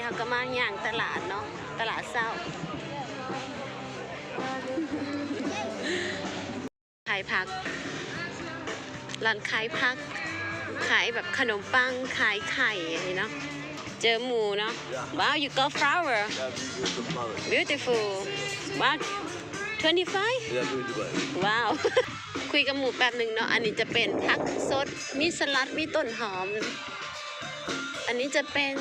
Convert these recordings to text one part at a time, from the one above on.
ເຮົາກໍມາຍ່າງຕະຫຼາດເນາະ ຕະຫຼາດເຊົ້າ ຂາຍຜັກ ຮ້ານຂາຍຜັກ ຂາຍແບບຂະໜົມປັງ ຂາຍໄຂ່ເນາະ ເຈີໝູເນາະ. Wow, you got flower. Beautiful. Wow, twenty-five. Wow. ຄຸຍກັບໝູແປັບໜຶ່ງເນາະ. ອັນນີ້ຈະເປັນຜັກສົດ ມີສະຫຼັດ ມີຕົ້ນຫອມ. ອັນນີ້ຈະເປັນ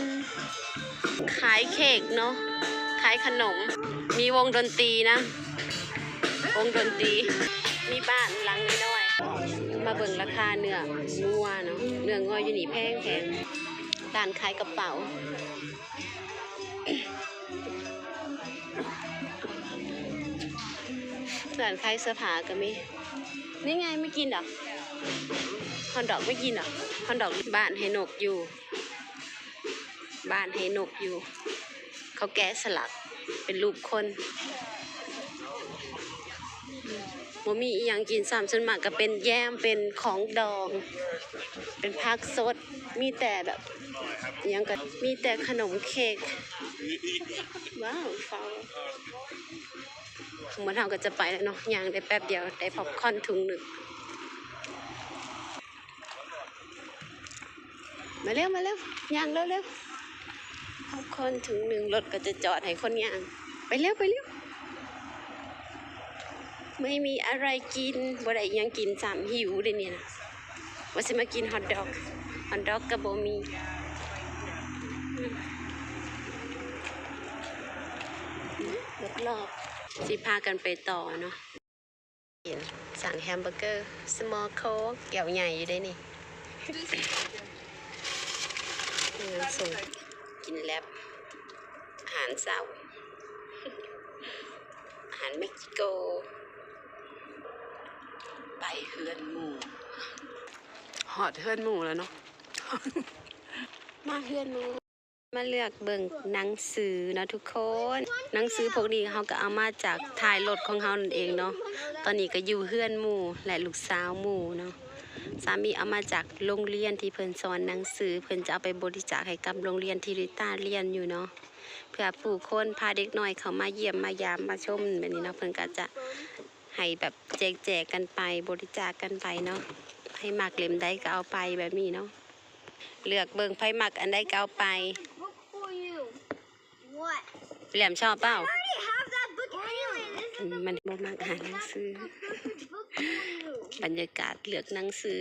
ຂາຍເຄ້ກເນາະ ຂາຍຂະໜົມ ມີວົງດົນຕີນະ ວົງດົນຕີ ມີບ້ານຫຼັງນ້ອຍໆ. ມາເບິ່ງລາຄາເນື້ອງົວເນາະ ເນື້ອງົວຢູ່ນີ້ແພງໆ. ຮ້ານຂາຍກະເປົາ ຮ້ານຂາຍເສື້ອຜ້າກໍມີ. ນີ້ໄງ ມາກິນດອກ ຮອດດອກ ມາກິນດອກ ຮອດດອກ. ບ້ານໃຫ້ນົກຢູ່ ບ້ານໃຫ້ນົກຢູ່ ເຂົາແກະສະຫຼັກເປັນຮູບຄົນ. ບໍ່ມີອີ່ຫຍັງກິນຊ້ຳ ສ່ວນມາກກໍເປັນແຢມ ເປັນຂອງດອງ ເປັນຜັກສົດ ມີແຕ່ແບບ ອີ່ຫຍັງກໍ ມີແຕ່ຂະໜົມເຄ້ກ. ວ້າວ ຟ້າວ ໝົດ ເຮົາກໍຈະໄປແລ້ວເນາະ ຍ່າງໄດ້ແປັບດຽວ ໄດ້ປັອບຄອນຖົງໜຶ່ງ. ມາເລັວ ມາເລັວ ຍ່າງເລັວໆ. ຄົນຖົງໜຶ່ງ ລົດກໍຈະຈອດໃຫ້ຄົນຍ່າງ. ໄປເລັວ ໄປເລັວ. ໄມ່ມີອະໄລກິນ ບໍ່ໄດ້ອີ່ຫຍັງກິນຊ້ຳ ຫິວເດ້ນີ້ນະ. ວ່າຊິມາກິນຮອດດອກ ຮອດດອກກໍບໍ່ມີ. ອືມ ອືມ ລົດລອບ ຊິພາກັນໄປຕໍ່ເນາະ. ກິນ ສັ່ງແຮມເບີເກີ ສະມໍໂຄກ ແກ້ວໃຫຍ່ຢູ່ເດ້ນີ້. ເອີ ສົ່ງ ກິນແລັບ ອາຫານເຊົ້າ ອາຫານເມັກຊິໂກ. ໄປເຮືອນໝູ່ ຮອດເຮືອນໝູ່ແລ້ວເນາະ ມາເຮືອນໝູ່. ມາເລືອກເບິ່ງໜັງສືເນາະທຸກຄົນ. ໜັງສືພວກນີ້ເຮົາກໍເອົາມາຈາກທ້າຍລົດຂອງເຮົານັ້ນເອງເນາະ. ຕອນນີ້ກໍຢູ່ເຮືອນໝູ່ ແລະ ລູກສາວໝູ່ເນາະ. ສາມີເອົາມາຈາກໂຮງຮຽນທີ່ເພິ່ນສອນໜັງສື ເພິ່ນຈະເອົາໄປບໍລິຈາກໃຫ້ກັບໂຮງຮຽນທີ່ລິຕາຮຽນຢູ່ເນາະ. ເພື່ອຜູ້ຄົນພາເດັກນ້ອຍເຂົ້າມາຢ້ຽມມາຢາມມາຊົມແບບນີ້ເນາະ. ເພິ່ນກໍຈະໃຫ້ແບບແຈກໆກັນໄປ ບໍລິຈາກກັນໄປເນາະ. ໃຜມັກເຫຼັ້ມໃດກໍເອົາໄປແບບນີ້ເນາະ. ເລືອກເບິ່ງ ໃຜມັກອັນໃດກໍເອົາໄປ. What? ແຫຼມຊອບເປົ່າ? I already have that book anyway. This is the ອືມ ມັນບໍ່ມັກອ່ານໜັງສື. Perfect book for you. ບັນຍາກາດເລືອກໜັງສື.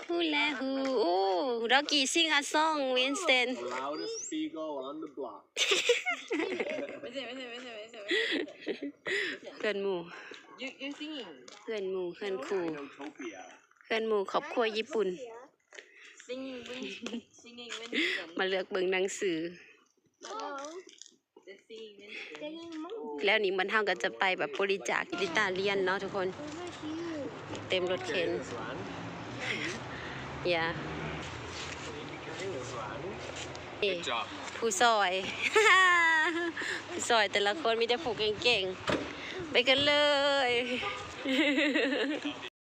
ຮູ້ແລ້ວ ຮູ້. ໂອ້ Rocky sing a song, Winston. Loudest seagull on the block. ເພື່ອນໝູ່ You, you're singing. ເພື່ອນໝູ່ ເພື່ອນຄູ່ Zootopia. ເພື່ອນໝູ່ຄອບຄົວຍີ່ປຸ່ນ. Singing Winston. Singing Winston. ມາເລືອກເບິ່ງໜັງສື. Oh. The singing Winston. ແລ້ວນີ້ມັນ ເຮົາກໍຈະໄປແບບບໍລິຈາກທີ່ລິຕາຮຽນເນາະທຸກຄົນ. ເຕັມລົດເຂັນ. Yeah. ນີ້ Good job. ຜູ້ຊ່ອຍ ຜູ້ຊ່ອຍແຕ່ລະຄົນມີແຕ່ຜູ້ເກັ່ງໆ. ໄປກັນເລີຍ.